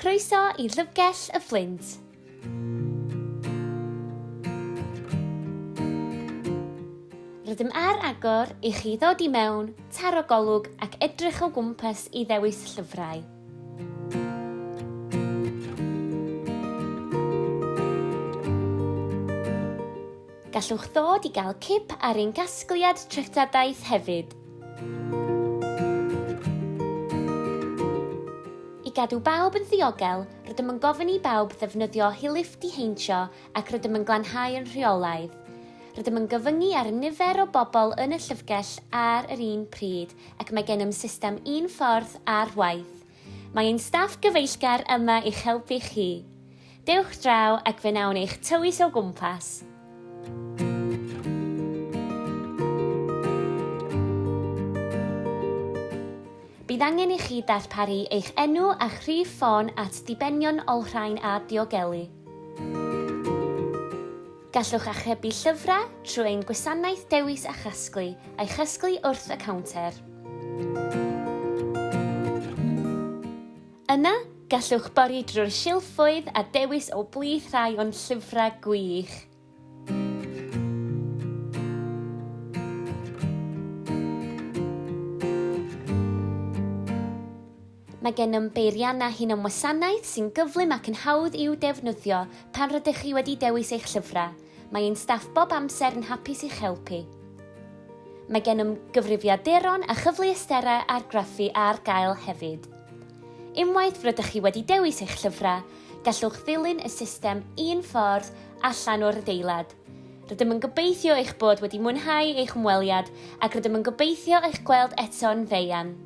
Croeso i Llyfrgell y Fflint. Rydym ar agor i chi ddod i mewn, taro golwg ac edrych o gwmpas i ddewis llyfrau. Gallwch ddod i gael cip ar ein casgliad treftadaeth hefyd. I gadw bawb yn ddiogel, rydym yn gofyn i bawb ddefnyddio hylif diheintio ac rydym yn glanhau yn rheolaidd. Rydym yn gyfyngu ar y nifer o bobl yn y llyfrgell ar yr un pryd ac mae gennym system un ffordd ar waith. Mae ein staff gyfeillgar yma i'ch helpu chi. Dewch draw ac fe wnawn eich tywys o gwmpas. Bydd angen i chi darparu eich enw a'ch rhif ffôn at ddibenion olrhain a diogelu. Gallwch archebu llyfrau trwy ein gwasanaeth Dewis a Chasglu a'i chasglu wrth y cownter. Yna, gallwch bori drwy'r silffoedd a dewis o blith rhai o'n llyfrau gwych. Mae gennym beiriannau hunanwasanaeth sy'n gyflym ac yn hawdd i'w defnyddio pan rydych chi wedi dewis eich llyfrau. Mae ein staff bob amser yn hapus i'ch helpu. Mae gennym gyfrifiaduron a chyfleusterau argraffu ar gael hefyd. Unwaith rydych chi wedi dewis eich llyfrau, gallwch ddilyn y system un ffordd allan o'r adeilad. Rydym yn gobeithio eich bod wedi mwynhau eich ymweliad ac rydym yn gobeithio eich gweld eto'n fuan.